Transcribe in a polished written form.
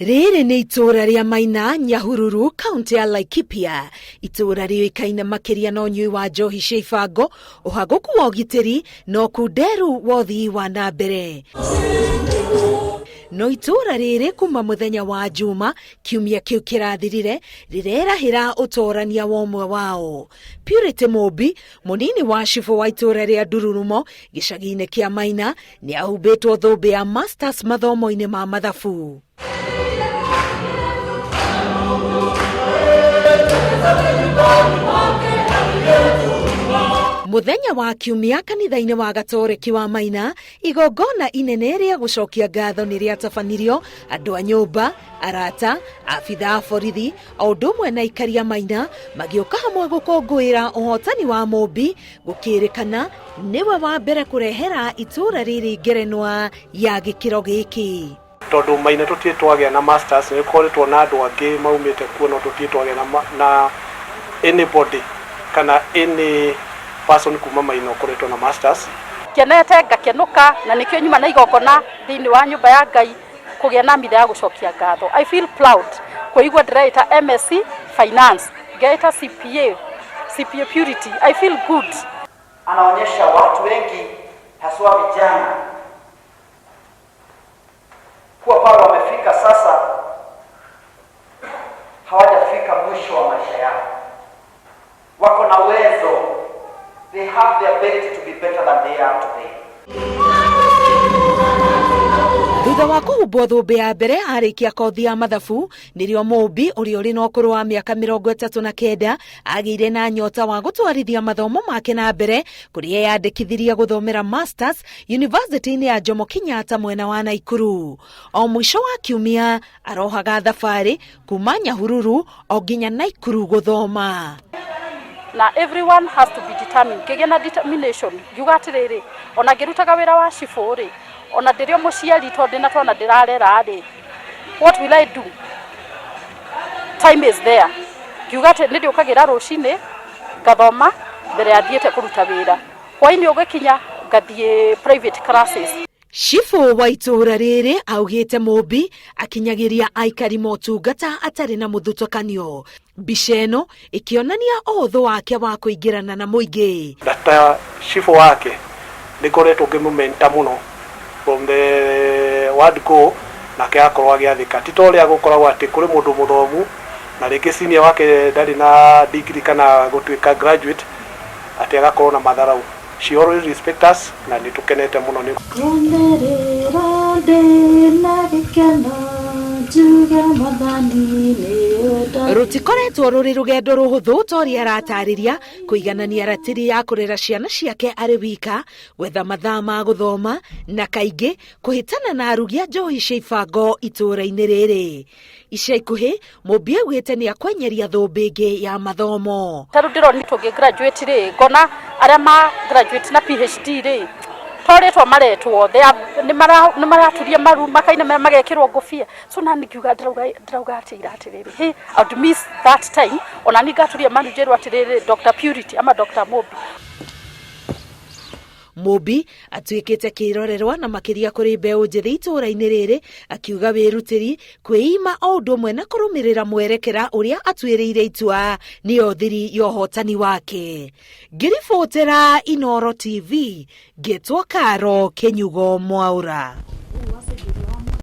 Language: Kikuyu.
Rĩrĩ nĩ itũũra rĩa Maina, Nyahururu, kaũntĩ ya Laikipia. Itũũra rĩũĩkaine makĩria na ũnyui wa njohi cia ibango, ũhagũku wa ũgitĩri na ũkunderu wa ũthii wa na mbere. No itũũra rĩrĩ kuma mũthenya wa Njuma kiumia kĩu kĩrathirire rĩrerahĩra ũtorania wa ũmwe wao. Purity Mũmbi, mũnini wa cibũ wa itũũra rĩa Ndururumo gĩcagi-inĩ kĩa Maina, nĩ ahumbĩtwo thũmbĩ ya masters mathomo-inĩ ma mathabu. Mũthenya wa Kiumia kanitha-inĩ wa Gatoreki wa Maina, igongona inene rĩa gũcokia ngatho nĩ rĩatabanirio andũ a nyũmba, arata, abitha a borithi, o ũndũ ũmwe na aikari a Maina magĩũka hamwe gũkũngũĩra ũhotani wa Mũmbi gũkĩrĩkana nĩwe wa mbere kũrehera itũũra rĩrĩ ngerenwa ya gĩkĩro gĩkĩ. Tondũ Maina tũtirĩ twagĩa na masters, nĩ gũkoretwo na andũ angĩ maumĩte kuo no tũtirĩ twagĩa na, na anybody kana any person kuma Maina ũkoretwo na masters. Ngenete ngakenũka na nĩkĩo nyuma na igongona thĩinĩ wa nyũmba ya Ngai kũgĩa na mitha ya gũcokia ngatho. I feel proud kũigua ndĩreĩta MSc Finance, ngeĩta CPA, CPA Purity. I feel good. Anaonyesha watu wengi haswa vijana kuwa pale wamefika sasa, hawajafika mwisho wa maisha yao, wako na uwezo, they have the ability to be better than they are today. Thutha wa kũhumbwo thũmbĩ ya mbere arĩkia kothi ya mathabu, nĩrĩo Mũmbi ũrĩa ũrĩ na ũkũrũ wa mĩaka 39 agĩire na nyota wa gũtwarithia mathomo make na mbere kũrĩa eyandĩkithirie gũthomera masters yunivasĩtĩ-inĩ ya Jomo Kenyatta mwena wa Naikuru. O mũico wa kiumia arohaga thabarĩ kuma Nyahururu o nginya Naikuru gũthoma. Na everyone has to be determined. Ngĩgĩa na determination ngiuga atĩrĩrĩ, ona ngĩrutaga wĩra wa cibũ rĩ, ona ndĩrĩ o mũciari tondũ ndĩna twana ndĩrarera rĩ, what will I do? Time is there. Ngiuga atĩ nĩ ndĩũkagĩra rũcinĩ ngathoma mbere ya thiĩte kũruta wĩra, hwainĩ ũgĩkinya ngathiĩ private classes. Cibũ wa itũũra rĩrĩ augĩte Mũmbi akinyagĩria aikari motungata atarĩ na mũthutũkanio. Mbica ĩno ĩkĩonania ũhũthũ wake wa kũingĩrana na mũingĩ. Ta cibũ wake nĩ ngoretwo ngĩmũmenta mũno from the word go, nake agakorwo agĩathĩka. Ti ta ũrĩa gũkoragwo atĩ kũrĩ mũndũ mũthomu na rĩngĩ senior wake ndarĩ na degree kana gũtuĩka graduate atĩ agakorwo na matharau. She always respect us na nĩ tũkenete mũno nĩ Ngwanĩrĩra ndĩ na gĩkeno njuge Mwathani nĩ ũndũ. Rũtikoretwo rũrĩ rũgendo rũhũthũ ta ũrĩa aratarĩria kũiganania ratiri ya kũrera ciana ciake arĩ wika, gwetha mathaa ma gũthoma na kaingĩ kũhĩtana na arugi a njohi cia ibango itũũra-inĩ rĩrĩ. Ica ikuhĩ Mũmbi augĩte nĩ akwenyeria thũmbĩ ĩngĩ ya mathomo. Ta rĩu ndĩrona tũngĩ graduate rĩ, ngona arĩa ma graduate na PhD rĩ, to rĩtwa maretwo, nĩ maraturia maru makaina magekĩrwo ngũbia. So nani ngiuga ndĩrauga atĩ atĩrĩrĩ, hey, I would miss that time, ona ni ngaturia maru njĩrwo atĩrĩrĩ, Dr. Purity ama Dr. Mũmbi. Mũmbi atuĩkĩte kĩrorerwa na makĩria kũrĩ mbeũ njĩthĩ itũũra-inĩ rĩrĩ, akiuga wĩrutĩri, kwĩima o ũndũ ũmwe na kũrũmĩrĩra mwerekera ũrĩa atuĩrĩire itua nĩyo thiri ya ũhotani wake. Ngĩribotera Inooro TV, ngĩtwo Karo Kĩnyugo Mwaũra.